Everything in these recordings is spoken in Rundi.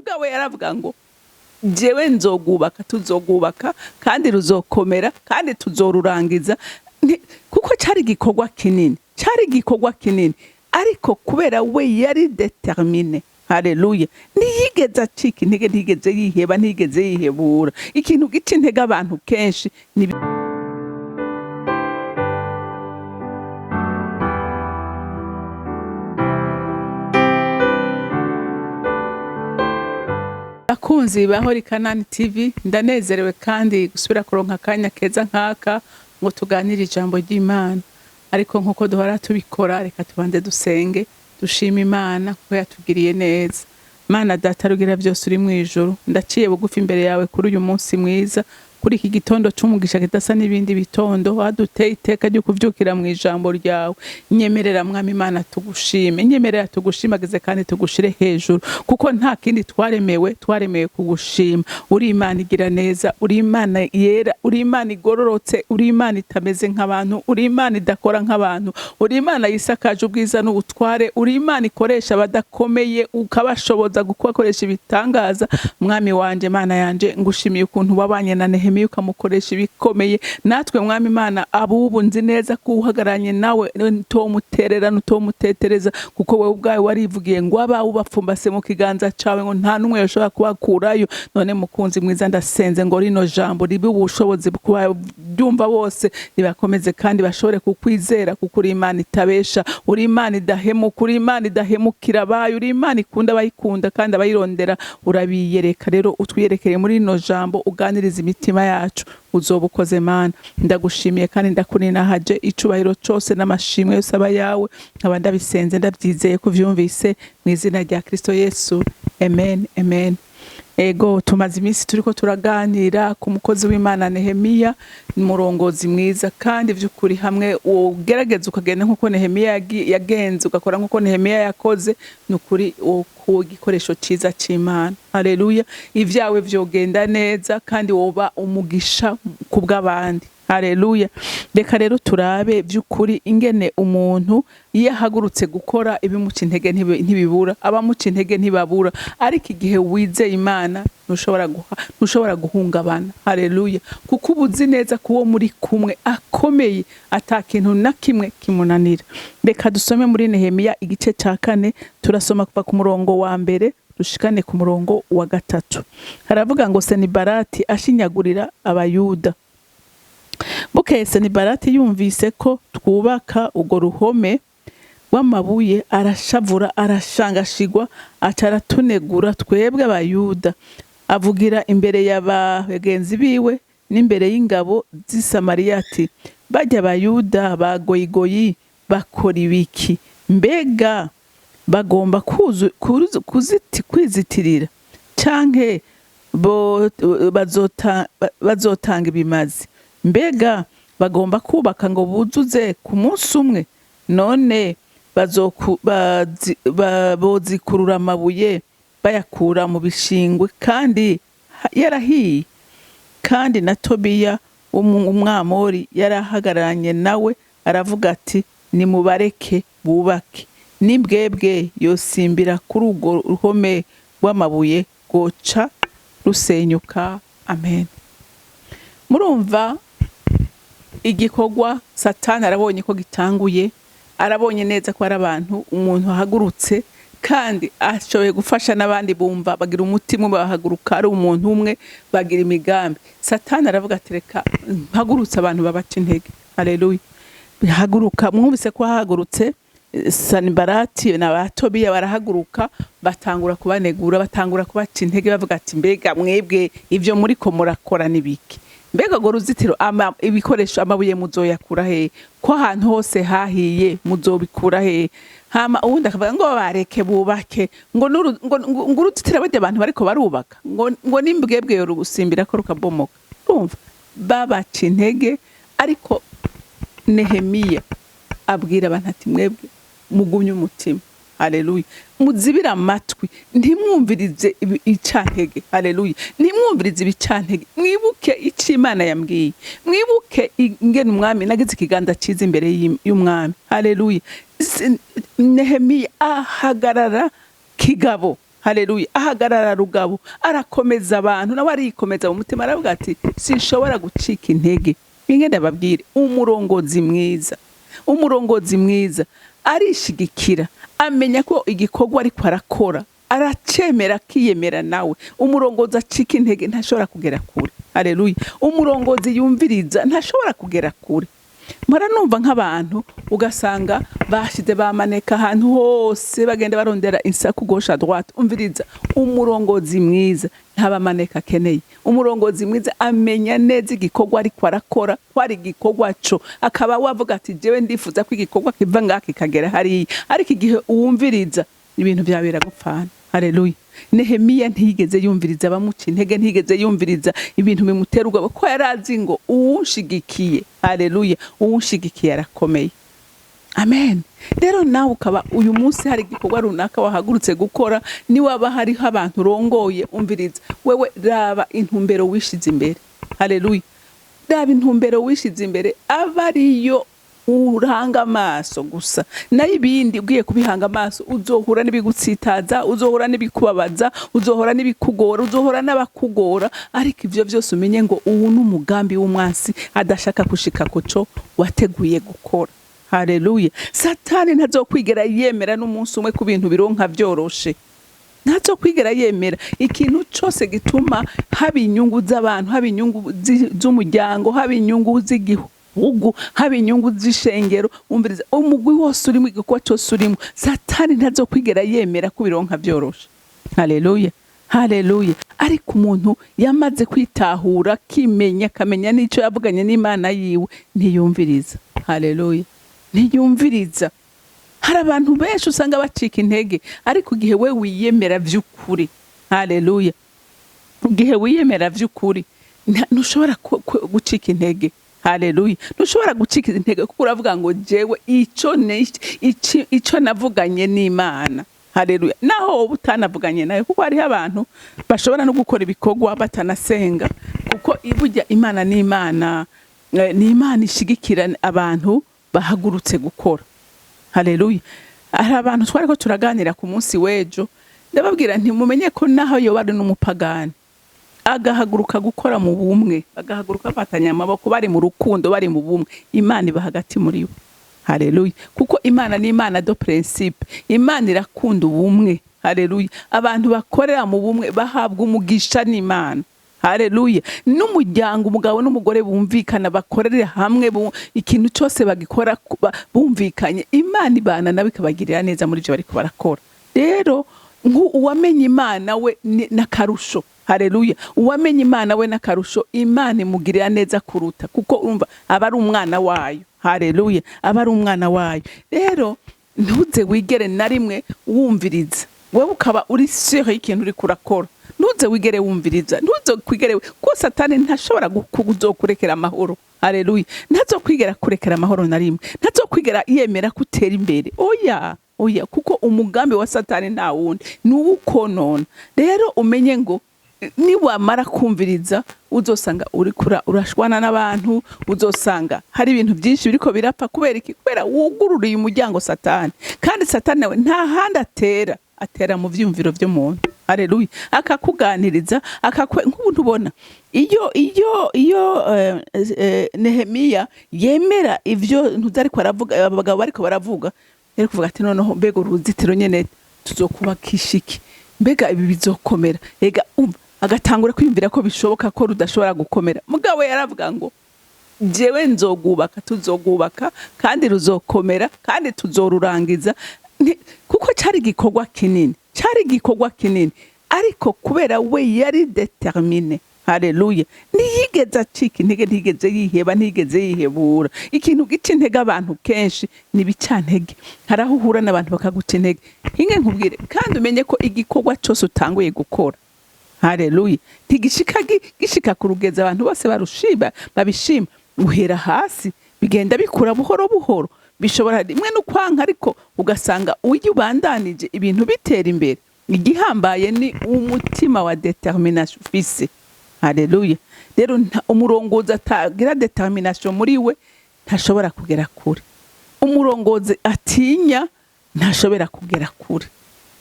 Mugabo yaravuga ngo jewe nzogubaka, tuzogubaka kandi ruzokomera kandi tuzorurangiza. Kuko cari igikorwa kinini, cari igikorwa kinini, ariko kubera we yari déterminé, haleluya, ntiyigeze acika intege, ntiyigeze yiheba, ntiyigeze yihebura. Ikintu gica intege abantu kenshi ni Bakunzi ba Holy Canaan TV, ndanezerewe kandi gusubira kuronka akanya keza nk'aka ngo tuganire ijambo ry'Imana. Ariko nk'uko duhora tubikora, reka tubanze dusenge, dushime Imana kuko yatugiriye neza. Mana Data rugira byose uri mu ijuru, ndaciye bugufi imbere yawe kuri uyu munsi mwiza, kuri iki gitondo c'umugisha kidasa n'ibindi bitondo, waduteye iteka ryo kuvyukira mu ijambo ryawe. Nyemerera, Mwami Imana, tugushime, nyemerera tugushimagize kandi tugushire hejuru, kuko nta kindi twaremewe, twaremewe kugushima. Uri Imana igira neza, uri Imana yera, uri Imana igororotse, uri Imana itameze nk'abantu, uri Imana idakora nk'abantu, uri Imana yisakaje ubwiza n'ubutware, uri Imana ikoresha abadakomeye ukabashoboza kubakoresha ibitangaza. Mwami wanje, Mana yanje, ngushimiye ukuntu wabanye na Nehemiya ukamukoresha ibikomeye. Natwe, Mwami Imana, abubu nzi neza ko uhagararanye nawe ntomutererana, utomutetereza, kuko wowe ubwawe warivugiye ngo abawe ubapfumbase mu kiganza cawe, ngo nta n'umwe yoshobora kubakurayo. None mukunzi mwiza, ndasenze ngo rino jambo ribe ubushobozi kubaryumva bose, ribakomeze kandi bashobore kukwizera, kuko uri Imana itabesha, uri Imana idahemuka, uri Imana idahemukira abayo, uri Imana ikunda abayikunda kandi abayirondera urabiyereka. Rero utwiyerekere muri rino jambo, uganiriza imitima yacu, uzoba ukoze. Mana, ndagushimiye kandi ndakuninahaje. Icubahiro cose n'amashimwe yose aba yawe. Nkaba ndabisenze ndabyizeye ko uvyumvise, mu izina rya Kristo Yesu, amen, amen. Ego, tumaze iminsi turiko turaganira ku mukozi w'Imana Nehemiya, ni umurongozi mwiza. Kandi vy'ukuri hamwe ugerageza ukagenda nk'uko Nehemiya yagenze, ugakora nk'uko Nehemiya yakoze, ni ukuri wokuba igikoresho ciza c'Imana. Haleluya! Ivyawe vyogenda neza kandi woba umugisha ku bw'abandi. Haleluya! Reka rero turabe vy'ukuri ingene umuntu iyo ahagurutse gukora, ibimuca intege ntibibura, abamuca intege ntibabura, ariko igihe wizeye Imana ntushobora guhungabana. Haleluya! Kuko uba uzi neza ko uwo muri kumwe akomeye, ata kintu na kimwe kimunanira. Reka dusome muri Nehemiya igice ca 4, turasoma kuva ku murongo wa 1 dushikane ku murongo wa 3. Haravuga ngo: Senibarati ashinyagurira Abayuda. Bukeye Senibarati yumvise ko twubaka urwo ruhome rw'amabuye, arashavura, arashangashigwa, aca aratunegura twebwe Abayuda, avugira imbere ya bagenzi biwe n'imbere y'ingabo z'i Samariya ati: "Barya Abayuda ba goyigoyi bakora ibiki? Mbega bagomba kwizitirira canke bazotanga ibimazi? Mbega bagomba kubaka ngo buzuze ku munsi umwe? None bozikurura amabuye bayakura mu bishingwe kandi yarahiye?" Kandi na Tobiya w'Umwamori yarahagararanye nawe, aravuga ati: "Nimubareke bubake. N'imbwebwe yosimbira kuri urwo ruhome rw'amabuye, rwoca rusenyuka." Amen. Murumva igikorwa Satani arabonye ko gitanguye, arabonye neza ko ari abantu, umuntu ahagurutse kandi ashoboye gufasha n'abandi, bumva bagira umutima umwe, bahaguruka ari umuntu umwe, bagira imigambi. Satani aravuga ati: "Reka mpagurutse abantu babaca intege." Haleluya! Haguruka, mwumvise ko hahagurutse Sanibarati na ba Tobiya, barahaguruka batangura kubanegura, batangura kubaca intege, bavuga ati: "Mbega mwebwe ivyo muriko murakora nibiki? Mbega urwo ruzitiro, ibikoresho, amabuye muzoyakura hehe? Ko ahantu hose hahiye, muzobikura hehe?" Hama uwundi akavuga ngo: "Bareke bubake," ngo uruzitiro barya abantu bariko barubaka, ngo n'imbwebwe yorusimbira ko rukabomoka. Urumva babaca intege, ariko Nehemiya abwira abantu ati: "Mwebwe mugumye umutima." Haleluya! Muzibire amatwi, ntimwumvirize icantege. Haleluya! Ntimwumvirize ibicantege, mwibuke icyo Imana yambwiye, mwibuke ingene umwami nagize ikiganza cyiza imbere y'umwami. Haleluya! Nehemiya ahagarara kigabo. Haleluya. Ahagarara rugabo, arakomeza abantu, nawe arikomeza mu mutima, aravuga ati: "Sinshobora gucika intege." Ninge ndababwire, umurongozi mwiza, umurongozi mwiza arishigikira, amenya ko igikorwa ariko arakora aracemera, akiyemera nawe. Umurongozi acika intege ntashobora kugera kure. Haleluya. Umurongozi yumviriza ntashobora kugera kure. Mpora numva nk'abantu ugasanga bashize bamaneka ahantu hose, bagenda barondera insaku gauche à droite. Umviriza, umurongozi mwiza ntabamaneka akeneye. Umurongozi mwiza amenya neza igikorwa ariko arakora ko ari igikorwa co, akaba wavuga ati: "Jewe ndifuza ko igikorwa kiva ngaha kikagera hariya." Ariko igihe uwumviriza, ibintu byawe biragupfana. Haleluya. Nehemiya ntiyigeze yumviriza abamuca intege, ntiyigeze yumviriza ibintu bimutera ubwoba, ko yari azi ngo uwunshigikiye, haleluya, uwunshigikiye arakomeye. Amen. Rero nawe ukaba uyu munsi hari igikorwa runaka wahagurutse gukora, niwaba hariho abantu urongoye, umviriza, wewe raba intumbero wishize imbere. Haleluya. Raba intumbero wishize imbere, aba ariyo uranga amaso gusa. Nayo ibindi ugiye kubihanga amaso, uzohura n'ibigutsitaza, uzohura n'ibikubabaza, uzohura n'ibikugora, uzohura n'abakugora. Ariko ivyo vyose umenye ngo uwu ni umugambi w'umwansi adashaka gushika kuco wateguye gukora. Haleluya. Satani ntazokwigera yemera n'umunsi umwe ku bintu bironka vyoroshe. Ntazokwigera yemera ikintu cose gituma haba inyungu z'abantu, haba inyungu z'umuryango, haba inyungu z'igihugu, haba inyungu z'ishengero. Umviriza, umugwi wose urimo, igikorwa cose urimo, Satani ntazokwigera yemera ko bironka vyoroshe. Haleluya, haleluya. Ariko umuntu yamaze kwitahura, akimenya, akamenya n'ico yavuganye n'Imana yiwe, ntiyumviriza. Haleluya. Ntiyumviriza. Hari abantu benshi usanga bacika intege, ariko igihe we wiyemera vy'ukuri, haleluya, igihe wiyemera vy'ukuri, ntushobora gucika intege. Haleluya. Ntushobora gucika intege, kuko uravuga ngo: "Jewe ico ico navuganye n'Imana." Haleluya. Naho wowe utanavuganye nayo, kuko hariho abantu bashobora no gukora ibikorwa batanasenga, kuko burya Imana ni Imana, ni Imana ishigikira abantu bahagurutse gukora. Haleluya. Hari abantu twariko turaganira ku munsi w'ejo, ndababwira nti: "Mumenye ko naho yoba ari n'umupagani, agahaguruka gukora mu bumwe, bagahaguruka bafatanya amaboko, bari mu rukundo, bari mu bumwe, Imana iba hagati muri bo." Haleluya. Kuko Imana ni Imana de principe. Imana irakunda ubumwe. Haleluya. Abantu bakorera mu bumwe bahabwa umugisha n'Imana. Haleluya. N'umuryango, umugabo n'umugore bumvikana, bakorera hamwe, ikintu cyose bagikora bumvikanye, Imana ibana nabo, ikabagirira neza muri ibyo bariko barakora. Rero uwamenye Imana we n'akarusho. Haleluya. Uwamenye Imana we n'akarusho, Imana imugirira neza kuruta, kuko urumva aba ari umwana wayo. Haleluya. Aba ari umwana wayo. Rero ntuze wigere na rimwe wumviriza. Wewe ukaba uri sûr y'ikintu uriko urakora, ntuze wigere wumviriza, ntuze kwigere, kuko Satani ntashobora kuzokurekera amahoro. Haleluya. Ntazokwigera kurekera amahoro na rimwe, ntazokwigera yemera ko utera imbere. Oya, oya, kuko umugambi wa Satani nta wundi, ni uwukonona. Rero umenye ngo niwamara kumviriza, uzosanga uriko urashwana n'abantu, uzosanga hari ibintu byinshi biriko birapfa. Kubera iki? Kubera wugururiye umuryango Satani. Kandi Satani nawe nta handi atera, atera mu vyumviro vy'umuntu. Haleluya. Akakuganiriza, akakwe nk'ubu ubona iyo Nehemiya yemera ivyo ntuzi ariko aravuga, abagabo bariko baravuga, yari kuvuga ati: "Noneho mbega uruzitiro nyene tuzokubakisha iki? Mbega ibi bizokomera?" Ega umva, agatangura kwiyumvira ko bishoboka ko rudashobora gukomera. Mugabo yaravuga ngo: "Jewe nzogubaka, tuzogubaka, kandi ruzokomera, kandi tuzorurangiza." Kuko cyari igikorwa kinini, cyari igikorwa kinini, ariko kubera we yari déterminé, haleluya, ntiyigeze acika intege, ntiyigeze yiheba, ntiyigeze yihebura. Ikintu gica intege abantu kenshi ni ibicantege. Hari aho uhura n'abantu bakaguca intege. Hinge nkubwire, kandi umenye ko igikorwa cyose utanguye gukora, haleluya, ntigishika gishika ku rugezi abantu bose barushima, babishima. Uhera hasi, bigenda bikura buhoro buhoro. Bishobora rimwe no kwanka, ariko ugasanga ujya ubandanije, ibintu bitera imbere. Igihambaye ni umutima wa détermination ufise. Haleluya. Rero umurongozi atagira détermination muri we ntashobora kugera kure. Umurongozi atinya ntashobora kugera kure.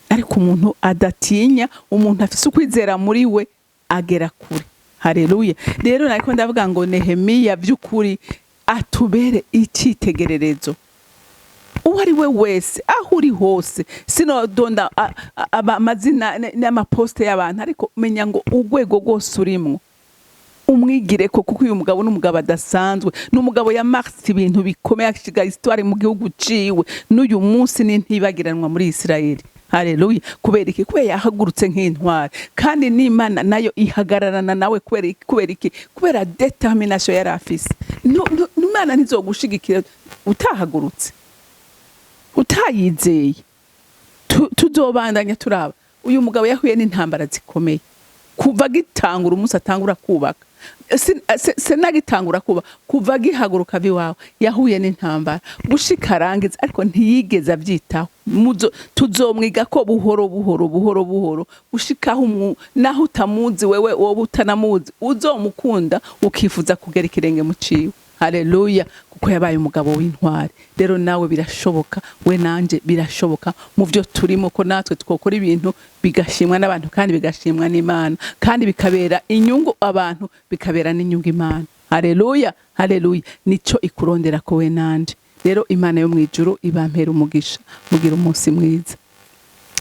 Ariko umurongozi agira détermination, Ariko umuntu adatinya, umuntu afise ukwizera muri we, agera kure. Haleluya! Rero nariko ndavuga ngo Nehemiya by'ukuri atubere icyitegererezo. Uwo ari we wese, aho uri hose, sinodonda amazina n'amapostes y'abantu, ariko menya ngo urwego rwose urimwo umwigire ko, kuko uyu mugabo ni umugabo adasanzwe, ni umugabo yamarse ibintu bikomeye, ashiga histoire mu gihugu ciwe. N'uyu munsi ni ntibagiranwa muri Isirayeli. Haleluya! Kubera iki? Kubera yahagurutse nk'intwari, kandi n'Imana nayo ihagararana nawe. Kubera iki? Kubera iki? Kubera détermination yari afise. Imana ntizogushigikira utahagurutse, utayizeye. Tuzobandanya turaba. Uyu mugabo yahuye n'intambara zikomeye kuva agitangura, umunsi atangura kubaka. Sinagitangura kuba, kuva agihaguruka ava iwawe yahuye n'intambara gushika arangiza, ariko ntiyigeze abyitaho. Tuzomwiga ko buhoro buhoro, buhoro buhoro, gushikaho naho utamuzi wewe, wowe utanamuzi, uzomukunda ukifuza kugera ikirenge mu ciwe. Haleluya! Kuko yabaye umugabo w'intwari. Rero nawe birashoboka, we nanje birashoboka mu byo turimo ko natwe twokora ibintu bigashimwa n'abantu kandi bigashimwa n'Imana, kandi bikabera inyungu abantu, bikabera n'inyungu Imana. Haleluya, haleluya! Nico ikurondera ko we nanje. Rero Imana yo mu ijuru ibampera umugisha, mugira umunsi mwiza.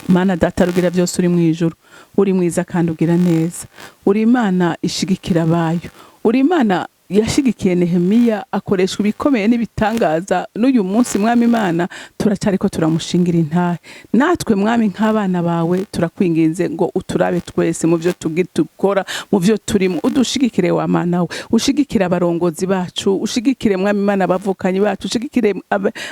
Mana Data rugira byose, uri mu ijuru, uri mwiza kandi ugira neza. Uri Imana ishigikira abayo, uri Imana yashigikiye Nehemiya akoreshwa ibikomeye n'ibitangaza. N'uyu munsi, Mwami Imana, turacyariko turamushingira intahe. Natwe, Mwami, nk'abana bawe, turakwinginze ngo uturabe twese mu byo dukora, mu byo turimo, udushigikire wa Mana we. Ushigikire abarongozi bacu, ushigikire, Mwami Imana, abavukanyi bacu, ushigikire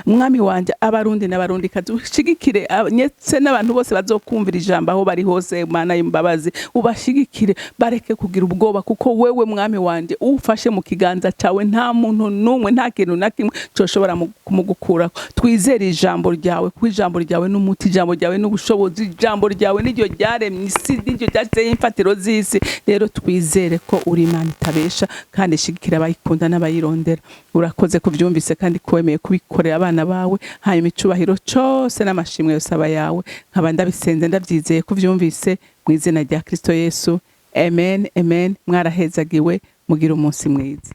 Mwami wanje, Abarundi n'Abarundikazi, ushigikire ndetse n'abantu bose bazokumvira ijambo aho bari hose. Mana y'imbabazi, ubashigikire bareke kugira ubwoba, kuko wewe, Mwami wanje, ufashe mu kiganza cyawe, nta muntu n'umwe, nta kintu na kimwe coshobora kumugukuraho. Twizere ijambo ryawe, kuko ijambo ryawe n'umuti, ijambo ryawe n'ubushobozi, ijambo ryawe niryo ryaremye isi, niryo ryateye imfatiro z'isi. Rero twizere ko uri Imana itabesha kandi ishigikira abayikunda n'abayirondera. Urakoze kubyumvise kandi kuwemeye kubikorera abana bawe. Hanyuma icubahiro cose n'amashimwe yose aba yawe. Nkaba ndabisenze ndabyizeye kubyumvise, mu izina rya Kristo Yesu, amen, amen. Mwarahezagiwe, mugira umunsi mwiza.